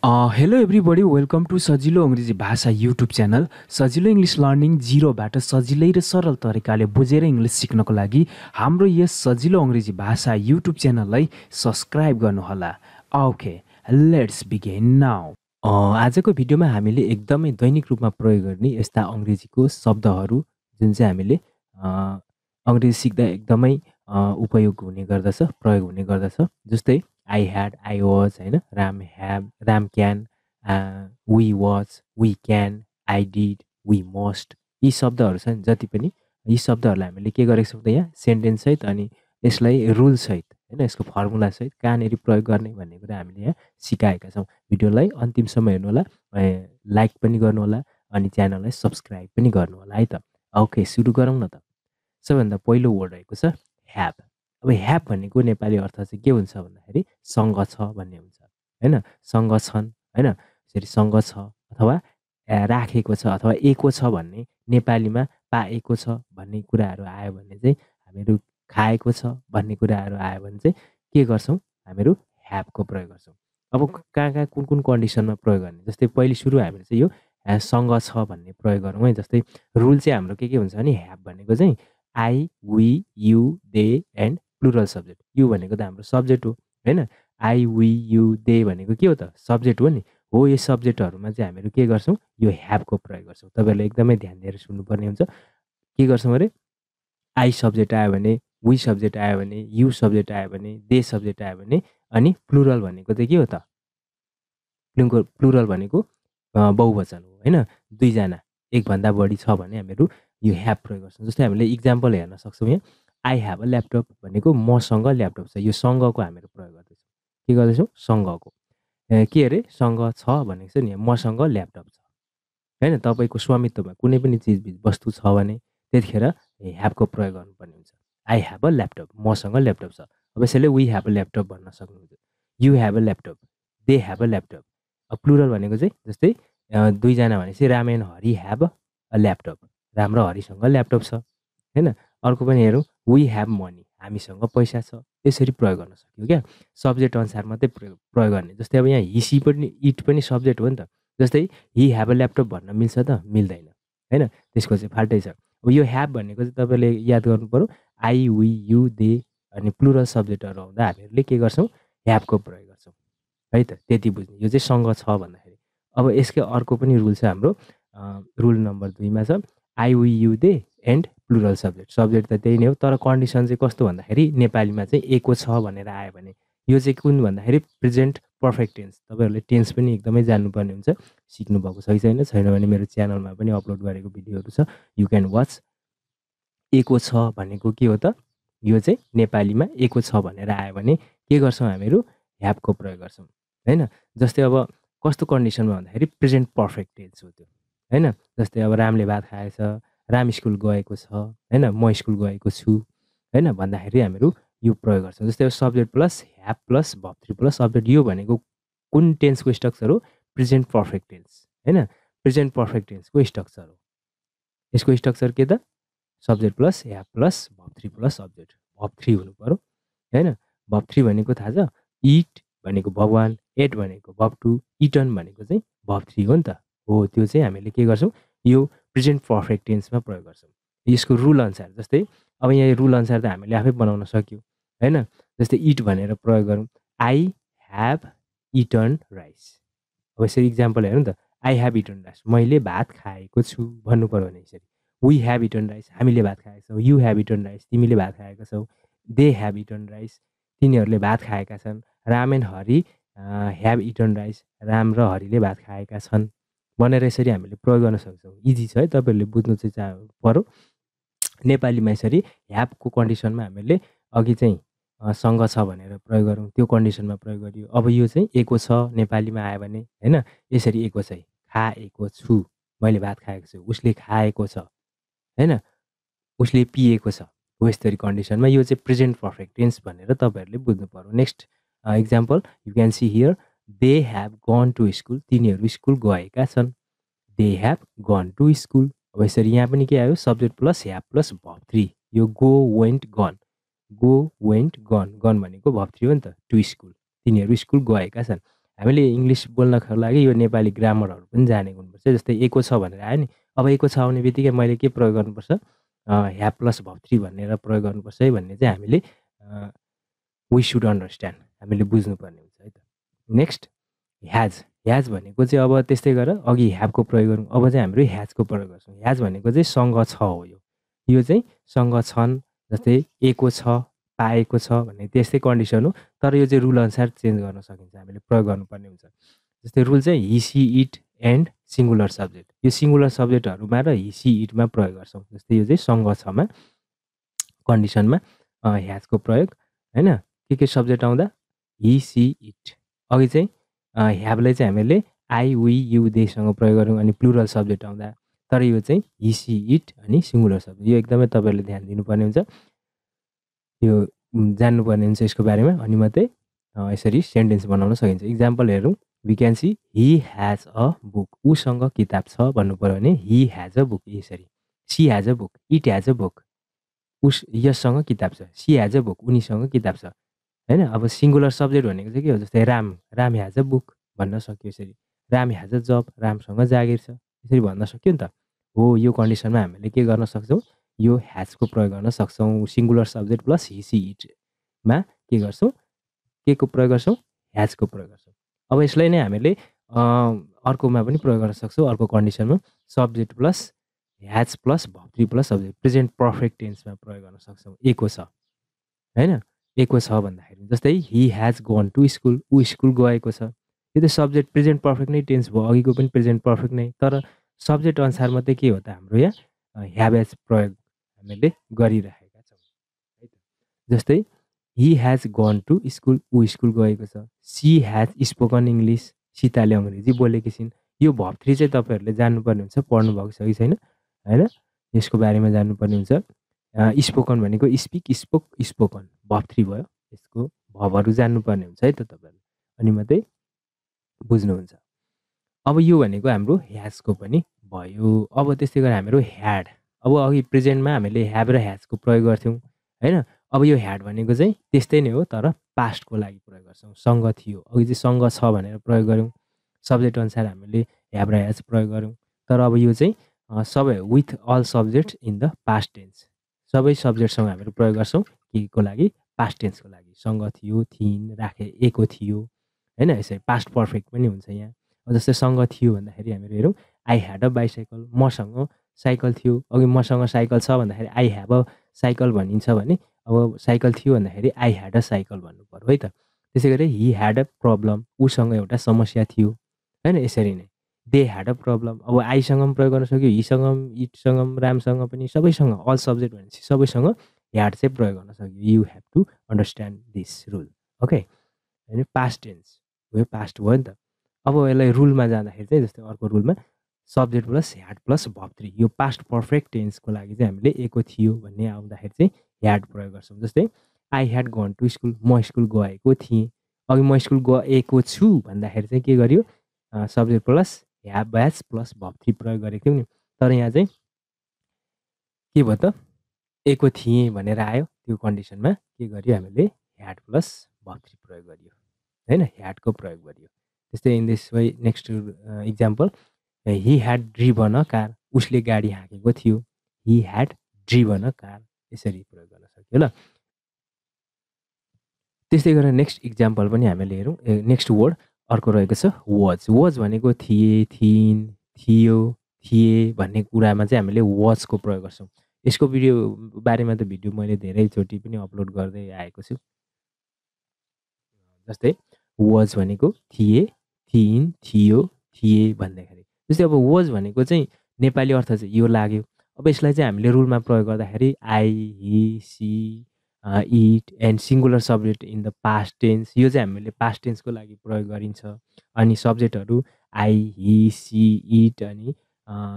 Hello everybody welcome to सजिलो अङ्ग्रेजी भाषा YouTube channel सजिलो इङ्ग्लिस लर्निङ जिरोबाट सजिलै र सरल तरिकाले बुझेर इङ्ग्लिस सिक्नको लागि हाम्रो यस सजिलो अङ्ग्रेजी भाषा युट्युब च्यानललाई सब्सक्राइब गर्नुहोला। Okay, let's begin now. आजको भिडियोमा हामीले एकदमै दैनिक रूपमा प्रयोग गर्ने यस्ता अङ्ग्रेजीको शब्दहरू जुन चाहिँ हामीले अङ्ग्रेजी सिक्दा एकदमै उपयोग हुने गर्दछ, प्रयोग हुने गर्दछ। जस्तै I had, I was, होइन, Ram have, Ram can, we was, we can, I did, we must, यी शब्दहरू छन् जति पनि यी शब्दहरूलाई हामीले के गरेको छौँ त यहाँ सेन्टेन्स सहित अनि यसलाई रुल सहित होइन यसको फर्मुला सहित कहाँनिर प्रयोग गर्ने भन्ने कुरा हामीले यहाँ सिकाएका छौँ। भिडियोलाई अन्तिमसम्म हेर्नुहोला, लाइक पनि गर्नुहोला अनि च्यानललाई सब्सक्राइब पनि गर्नुहोला है त। ओके, सुरु गरौँ न त। सबैभन्दा पहिलो वर्ड रहेको छ ह्याभ। अब ह्याभ भनेको नेपाली अर्थ चाहिँ के हुन्छ भन्दाखेरि सँग छ भन्ने हुन्छ होइन, सँग छन् होइन, यसरी सँग छ अथवा राखेको छ अथवा एको छ भन्ने नेपालीमा पाएको छ भन्ने कुराहरू आयो भने चाहिँ हामीहरू खाएको छ भन्ने कुराहरू आयो भने चाहिँ के गर्छौँ हामीहरू ह्याभको प्रयोग गर्छौँ। अब कहाँ कहाँ कुन कुन कन्डिसनमा प्रयोग गर्ने, जस्तै पहिले सुरु हामीले चाहिँ यो सँग छ भन्ने प्रयोग गरौँ है। जस्तै रुल चाहिँ हाम्रो के हुन्छ भने ह्याभ भनेको चाहिँ I, we, you, they and plural subject. You भनेको त हाम्रो सब्जेक्ट हो होइन, आई, वी, यु, दे भनेको के हो त सब्जेक्ट हो नि हो। यो सब्जेक्टहरूमा चाहिँ हामीहरू के गर्छौँ यो ह्याभको प्रयोग गर्छौँ। तपाईँहरूले एकदमै ध्यान दिएर सुन्नुपर्ने हुन्छ। के गर्छौँ अरे आई सब्जेक्ट आयो भने, वी सब्जेक्ट आयो भने, यु सब्जेक्ट आयो भने, दे सब्जेक्ट आयो भने अनि प्लुरल भनेको चाहिँ के हो त प्लुरल भनेको बहुवचन हो होइन, दुईजना एकभन्दा बढी छ भने हामीहरू यो ह्याभ प्रयोग गर्छौँ। जस्तै हामीले इक्जाम्पल हेर्न सक्छौँ यहाँ आई ह्याभ अ ल्यापटप भनेको मसँग ल्यापटप छ, यो सँगको हामीहरू प्रयोग गर्दैछौँ। के गर्दैछौँ सँगको के अरे सँग छ भनेको छ नि मसँग ल्यापटप छ होइन। तपाईँको स्वामित्वमा कुनै पनि चिज वस्तु छ भने त्यतिखेर ह्याभको प्रयोग गर्नुपर्ने हुन्छ। आई ह्याभ अ ल्यापटप, मसँग ल्यापटप छ। अब यसैले वी ह्याभ अ ल्यापटप भन्न सक्नुहुन्छ, you have a laptop, they have a laptop. अब प्लुरल भनेको चाहिँ जस्तै दुईजना भनेपछि Ram and Hari have a laptop, Ram र हरिसँग ल्यापटप छ होइन। अर्को पनि हेरौँ वी ह्याभ मनी, हामीसँग पैसा छ। यसरी प्रयोग गर्न सक्यो क्या, सब्जेक्ट अनुसार मात्रै प्रयोग गर्ने। जस्तै अब यहाँ हिसी पनि इट पनि सब्जेक्ट हो नि त। जस्तै हि ह्याभ अ ल्यापटप भन्न मिल्छ त मिल्दैन होइन, त्यसको चाहिँ फाल्टै छ। अब यो ह्याभ भनेको चाहिँ तपाईँले याद गर्नु पऱ्यो आई, वी, यु, दे अनि प्लुरल सब्जेक्टहरू आउँदा हामीहरूले के गर्छौँ ह्याभको प्रयोग गर्छौँ है त। त्यति बुझ्ने, यो चाहिँ सँग छ भन्दाखेरि। अब यसकै अर्को पनि रुल छ हाम्रो, रुल नम्बर 2 मा छ I, we, you, they and plural subject. Subject त त्यही नै हो तर कन्डिसन चाहिँ कस्तो भन्दाखेरि नेपालीमा चाहिँ एको छ भनेर आयो भने यो चाहिँ कुन भन्दाखेरि प्रेजेन्ट पर्फेक्ट टेन्स। तपाईँहरूले टेन्स पनि एकदमै जान्नुपर्ने हुन्छ, सिक्नुभएको छ कि छैन भने मेरो च्यानलमा पनि अपलोड गरेको भिडियोहरू छ, यु क्यान वाच। एको छ भनेको के हो त, यो चाहिँ नेपालीमा एको छ भनेर आयो भने के गर्छौँ हामीहरू ह्याभको प्रयोग गर्छौँ होइन। जस्तै अब कस्तो कन्डिसनमा भन्दाखेरि प्रेजेन्ट पर्फेक्ट टेन्स हो त्यो होइन। जस्तै अब रामले भात खाएछ, राम स्कुल गएको छ होइन, म स्कुल गएको छु होइन भन्दाखेरि हामीहरू यो प्रयोग गर्छौँ। जस्तै अब subject plus have plus verb 3 plus subject, यो भनेको कुन टेन्सको स्ट्रक्चर हो प्रेजेन्ट पर्फेक्ट टेन्स होइन, प्रेजेन्ट पर्फेक्ट टेन्सको स्ट्रक्चर हो। यसको स्ट्रक्चर के त subject plus have plus verb 3 plus subject, verb 3 हुनु पऱ्यो होइन। भर्ब 3 भनेको थाहा छ, इट भनेको भर्ब 1, एट भनेको भर्ब 2, इटन भनेको चाहिँ भर्ब 3 हो नि त हो। त्यो चाहिँ हामीले के गर्छौँ यो प्रेजेन्ट पर्फेक्ट टेन्समा प्रयोग गर्छौँ यसको रुल अनुसार। जस्तै अब यहाँ रुल अनुसार त हामीले आफै बनाउन सक्यौँ होइन। जस्तै इट भनेर प्रयोग गरौँ आई ह्याभ इटन राइस। अब यसरी इक्जाम्पल हेरौँ त आई ह्याभ इटन राइस, मैले भात खाएको छु भन्नु पऱ्यो भने यसरी वी ह्याभ इटन राइस, हामीले भात खाएका छौँ, यु ह्याभ इटन राइस, तिमीले भात खाएका छौ, दे ह्याभ इटन राइस, तिनीहरूले भात खाएका छन्, Ram and Hari have eaten rice, Ram र हरिले भात खाएका छन् भनेर यसरी हामीले प्रयोग गर्न सक्छौँ। इजी छ है, तपाईँहरूले बुझ्नु चाहिँ पऱ्यो। नेपालीमा यसरी ह्याभको कन्डिसनमा हामीले अघि चाहिँ सँग छ भनेर प्रयोग गरौँ, त्यो कन्डिसनमा प्रयोग गरियो। अब यो चाहिँ एको छ नेपालीमा आयो भने होइन, यसरी एको चाहिँ खाएको छु, मैले भात खाएको छु, उसले खाएको छ होइन, उसले पिएको छ हो। यस्तरी कन्डिसनमा यो चाहिँ प्रेजेन्ट पर्फेक्ट टेन्स भनेर तपाईँहरूले बुझ्नु पऱ्यो। Next example you can see here they have gone to school, तिनीहरू स्कुल गएका छन्, they have gone to school. अब यसरी यहाँ पनि के आयो subject plus have plus verb 3, यो go went gone, go went gone, gone भनेको भर्ब 3 हो नि त, टु स्कुल, तिनीहरू स्कुल गएका छन्। हामीले इङ्ग्लिस बोल्नको लागि यो नेपाली ग्रामरहरू पनि जानेको हुनुपर्छ। जस्तै एको छ भनेर आयो नि, अब एको छ आउने बित्तिकै मैले के प्रयोग गर्नुपर्छ, ह्याभ प्लस भर्ब 3 भनेर प्रयोग गर्नुपर्छ है भन्ने चाहिँ हामीले वी सुड अन्डरस्ट्यान्ड, हामीले बुझ्नुपर्ने हुन्छ है त। नेक्स्ट ह्याज भनेको चाहिँ अब त्यस्तै गरेर अघि ह्याभको प्रयोग गरौँ, अब चाहिँ हाम्रो ह्याजको प्रयोग गर्छौँ। ह्याज भनेको चाहिँ सँग छ हो, यो चाहिँ सँग छन्, जस्तै एको छ, पाएको छ भन्ने त्यस्तै कन्डिसन हो। तर यो चाहिँ रुल अनुसार चेन्ज गर्न सकिन्छ, हामीले प्रयोग गर्नुपर्ने हुन्छ। जस्तै रुल चाहिँ he she it and singular subject, यो सिङ्गुलर सब्जेक्टहरूमा र हि सी इटमा प्रयोग गर्छौँ। जस्तै यो चाहिँ सँग छमा कन्डिसनमा ह्याजको प्रयोग होइन। के सब्जेक्ट आउँदा हि सी इट, अघि चाहिँ ह्याभलाई चाहिँ हामीले आई वी यु देसँग प्रयोग गऱ्यौँ अनि प्लुरल सब्जेक्ट आउँदा, तर यो चाहिँ हि सी इट अनि सिङ्गुलर सब्जेक्ट, यो एकदमै तपाईँहरूले ध्यान दिनुपर्ने हुन्छ, यो जान्नुपर्ने हुन्छ यसको बारेमा, अनि मात्रै यसरी सेन्टेन्स बनाउन सकिन्छ। इक्जाम्पल हेरौँ, we can see he has a book, उसँग किताब छ भन्नु पऱ्यो भने हि ह्याज अ बुक, यसरी she has a book, it has a book, यससँग किताब छ, सी ह्याज अ बुक, उनीसँग किताब छ होइन। अब सिङ्गुलर सब्जेक्ट भनेको चाहिँ के हो, जस्तै राम ह्याज अ बुक भन्न सक्यो, यसरी राम ह्याज अ जब, रामसँग जागिर छ, यसरी भन्न सक्यो नि त हो। यो कन्डिसनमा हामीले के गर्न सक्छौँ, यो ह्याजको प्रयोग गर्न सक्छौँ। Singular subject plus he she इटमा के गर्छौँ, के को प्रयोग गर्छौँ, ह्याजको प्रयोग गर्छौँ। अब यसलाई नै हामीले अर्कोमा पनि प्रयोग गर्न सक्छौँ, अर्को कन्डिसनमा subject plus has plus verb 3 plus subject present perfect टेन्समा प्रयोग गर्न सक्छौँ। एको छ होइन, एको छ भन्दाखेरि जस्तै हि ह्याज गन टु स्कुल, ऊ स्कुल गएको छ, यो त सब्जेक्ट प्रेजेन्ट पर्फेक्ट नै टेन्स भयो, अघिको पनि प्रेजेन्ट पर्फेक्ट नै, तर सब्जेक्ट अनुसार मात्रै के हो त हाम्रो यहाँ ह्याभ एज प्रयोग हामीले गरिरहेका छौँ है त। जस्तै हि ह्याज गन टु स्कुल, ऊ स्कुल गएको छ, सी ह्याज स्पोकन इङ्ग्लिस, सीताले अङ्ग्रेजी बोलेकी छिन्। यो भर्ब 3 चाहिँ तपाईँहरूले जान्नुपर्ने हुन्छ, पढ्नु भएको छ कि छैन होइन, यसको बारेमा जान्नुपर्ने हुन्छ। स्पोकन भनेको स्पिक, स्पोक, स्पोकन, भर्ब 3 भयो, यसको भर्बहरू जान्नुपर्ने हुन्छ है त तपाईँहरूले, अनि मात्रै बुझ्नुहुन्छ। अब यो भनेको हाम्रो ह्याजको पनि भयो। अब त्यस्तै गरेर हाम्रो ह्याड, अब अघि प्रेजेन्टमा हामीले ह्याभ र ह्याजको प्रयोग गर्थ्यौँ होइन। अब यो ह्याड भनेको चाहिँ त्यस्तै नै हो, तर पास्टको लागि प्रयोग गर्छौँ। सँग थियो, अघि चाहिँ सँग छ भनेर प्रयोग गऱ्यौँ, सब्जेक्ट अनुसार हामीले ह्याभ र ह्याज प्रयोग गऱ्यौँ। तर अब यो चाहिँ सबै with all subject in the past tense, सबै सब्जेक्टसँग हामीले प्रयोग गर्छौँ के को लागि, पास्ट टेन्सको लागि। सँग थियो, थिइन्, राखे, एको थियो होइन, यसरी पास्ट पर्फेक्ट पनि हुन्छ यहाँ। जस्तै सँग थियो भन्दाखेरि हामीले हेरौँ आई ह्याड अ बाइसाइकल, मसँग साइकल थियो, अघि मसँग साइकल छ भन्दाखेरि आई ह्याभ अ साइकल भनिन्छ भने अब साइकल थियो भन्दाखेरि आई ह्याड अ साइकल भन्नु पऱ्यो है त। त्यसै गरी हि ह्याड अ प्रब्लम, उसँग एउटा समस्या थियो होइन, यसरी नै दे ह्याड अ प्रब्लम, अब आईसँग पनि प्रयोग गर्न सक्यो, हिसँग पनि, इटसँग पनि, रामसँग पनि, सबैसँग, अल सब्जेक्ट भनेपछि सबैसँग ह्याड चाहिँ प्रयोग गर्न सक्यो। You have to understand this rule, okay होइन। पास्ट टेन्स भयो, पास्ट भयो नि त। अब यसलाई रुलमा जाँदाखेरि चाहिँ जस्तै अर्को रुलमा subject plus had plus verb 3, यो पास्ट पर्फेक्ट टेन्सको लागि चाहिँ हामीले एको थियो भन्ने आउँदाखेरि चाहिँ ह्याड प्रयोग गर्छौँ। जस्तै I had gone to school, म स्कुल गएको थिएँ, अघि म स्कुल गएको छु भन्दाखेरि चाहिँ के गर्यो, subject plus have has plus verb 3 प्रयोग गरेको थियौँ नि, तर यहाँ चाहिँ के भयो त, एको थिएँ भनेर आयो, त्यो कन्डिसनमा के गर्यो हामीले ह्याड प्लस भर्ब 3 प्रयोग गरियो होइन, ह्याडको प्रयोग गरियो। त्यस्तै in this way next example, he had driven a car, उसले गाडी हाँकेको थियो, he had driven a car, यसरी प्रयोग गर्न सक्यो ल। त्यस्तै गरेर नेक्स्ट इक्जाम्पल पनि हामीले हेरौँ। नेक्स्ट वर्ड अर्को रहेको छ वाज। वाज भनेको थिए, थिइन्, थियो, थिए भन्ने कुरामा चाहिँ हामीले वाजको प्रयोग गर्छौँ। यसको भिडियो बारेमा त भिडियो मैले धेरैचोटि पनि अपलोड गर्दै आएको छु। जस्तै वाज भनेको थिए, थिइन्, थियो, थिए भन्दाखेरि, जस्तै अब वाज भनेको चाहिँ नेपाली अर्थ चाहिँ यो लाग्यो। अब यसलाई चाहिँ हामीले रुलमा प्रयोग गर्दाखेरि I, he, she, it and singular subject in the past tense, यो चाहिँ हामीले पास्ट टेन्सको लागि प्रयोग गरिन्छ। अनि सब्जेक्टहरू आई, हि, सी, इट अनि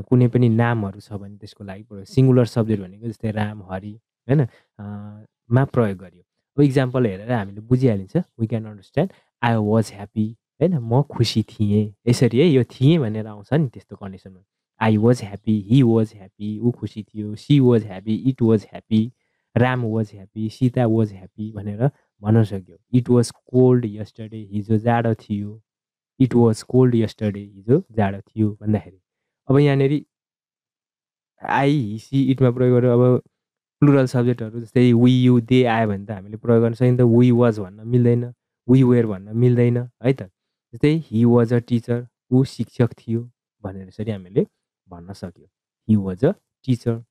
कुनै पनि नामहरू छ भने त्यसको लागि प्रयोग, सिङ्गुलर सब्जेक्ट भनेको जस्तै राम, हरि होइन मा प्रयोग गरियो। अब इक्जाम्पल हेरेर हामीले बुझिहालिन्छ, we can understand I was happy होइन, म खुसी थिएँ, यसरी है, यो थिएँ भनेर आउँछ नि त्यस्तो कन्डिसनमा। I was happy, he was happy, ऊ खुसी थियो, she was happy, it was happy, Ram was happy, Sita was happy भनेर भन्न सक्यो। इट वाज कोल्ड यस्टरडे, हिजो जाडो थियो इट वाज कोल्ड यस्टरडे, हिजो जाडो थियो भन्दाखेरि अब यहाँनिर आई सी इटमा प्रयोग गर्यो। अब प्लुरल सब्जेक्टहरू जस्तै वी यु दे आयो भने त हामीले प्रयोग गर्न सकिन्छ। वी वाज भन्न मिल्दैन, वी वेयर भन्न मिल्दैन है त। जस्तै हि वाज अ टिचर, ऊ शिक्षक थियो भनेर यसरी हामीले भन्न सक्यो, हि वाज अ टिचर।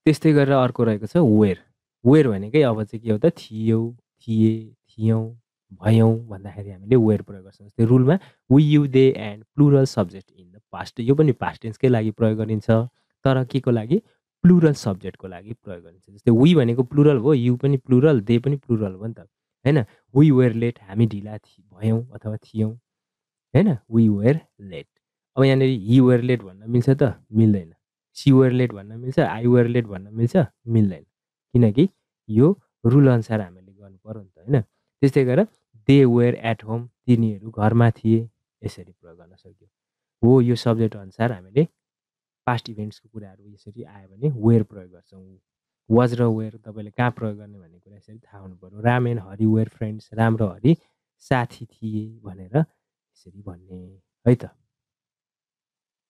त्यस्तै गरेर अर्को रहेको छ वेयर। वेयर भनेकै अब चाहिँ के हो त, थियौ, थिए, थियौँ, भयौँ भन्दाखेरि हामीले वेयर प्रयोग गर्छौँ। जस्तै रुलमा we you they and plural subject in the past, यो पनि पास्ट टेन्सकै लागि प्रयोग गरिन्छ, तर के को लागि, प्लुरल सब्जेक्टको लागि प्रयोग गरिन्छ। जस्तै वी भनेको प्लुरल भयो, यु पनि प्लुरल, दे पनि प्लुरल हो नि त होइन। वी वेयर लेट, हामी ढिला भयौँ अथवा थियौँ होइन, वी वेयर लेट। अब यहाँनिर हि वेयर लेट भन्न मिल्छ त, मिल्दैन। सी वेयर लेट भन्न मिल्छ, आई वेयर लेट भन्न मिल्छ, मिल्दैन, किनकि यो रुल अनुसार हामीले गर्नु पर्यो नि त होइन। त्यस्तै गरेर दे वेयर एट होम, तिनीहरू घरमा थिए, यसरी प्रयोग गर्न सक्यो। हो यो सब्जेक्ट अनुसार हामीले पास्ट इभेन्ट्सको कुराहरू यसरी आयो भने वेयर प्रयोग गर्छौँ। वाज र वेयर तपाईँले कहाँ प्रयोग गर्ने भन्ने कुरा यसरी थाहा हुनु पऱ्यो। Ram and Hari were friends, Ram र हरि साथी थिए भनेर यसरी भन्ने है त।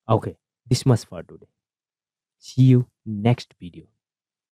Okay, this much for today, see you next video.